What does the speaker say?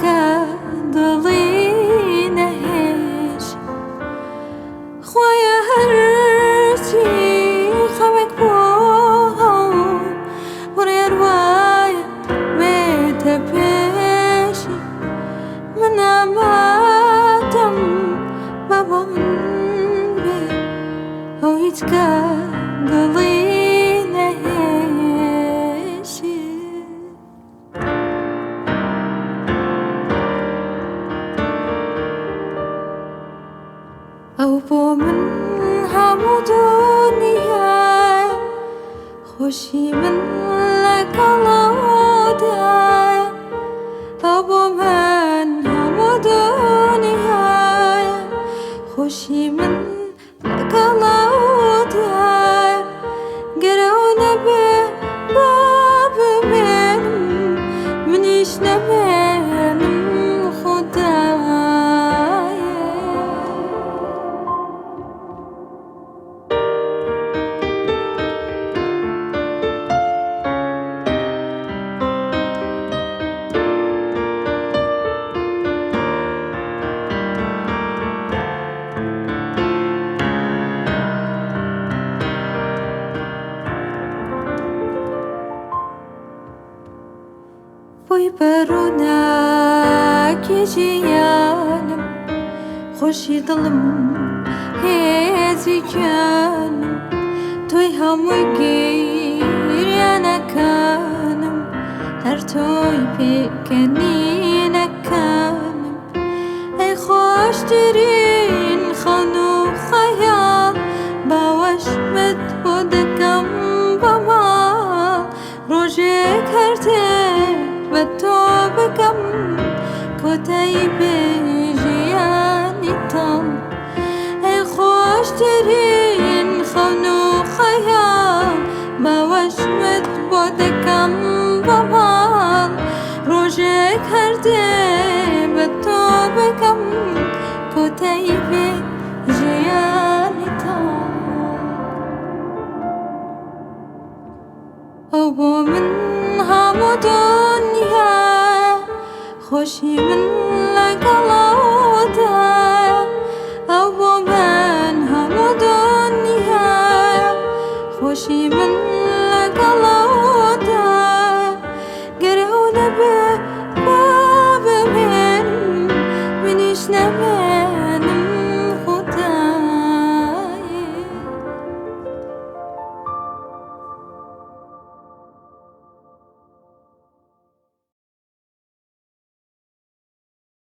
کە دڵی نەهێش. خوایە هەرچی خەمێک بۆ بڕیار وایە بێتە پێشی، من ئامادەم با بۆ من بێ، ئەو هیچ کە دڵی نەهێشی. ئەو بۆ من هەموو دونیایە، خۆشی من لەگەڵ ئەودایە. ئەو بۆ من هەموو دونیایە، خۆشی من لەگەڵ ئەودایە. گەر ئەو نەبێ با بمێنم، منیش نەمێنم خودایە. بۆی بە ڕووناکی ژیانم، خۆشی دڵم هێزی گیانم، تۆی هەمووی گیریانەکانم، هەر تۆی پێکەنینەکانم. ئەی خۆشترین خەون و خەیاڵ، باوەشمت بۆ دەکەم بە ماڵ. ڕۆژێک هەر تێ بە تۆ بکەم، کۆتایی بێ ژیانی تاڵ. ئەی خۆشترین خەون و خەیاڵ، باوەشمت بۆ دەکەم بە ماڵ. ڕۆژێک هەر دێ بە تۆ بکەم، کۆتایی بێ ژیانی تاڵ. ئەو بۆ من هەموو دونیایە، خۆشی من لەگەڵ ئەودایە. ئەو بۆ من هەموو دونیایە، خۆشی من لەگەڵ ئەودایە. گەر ئەو نەبێ با بمێنم، منیش نەمێنم.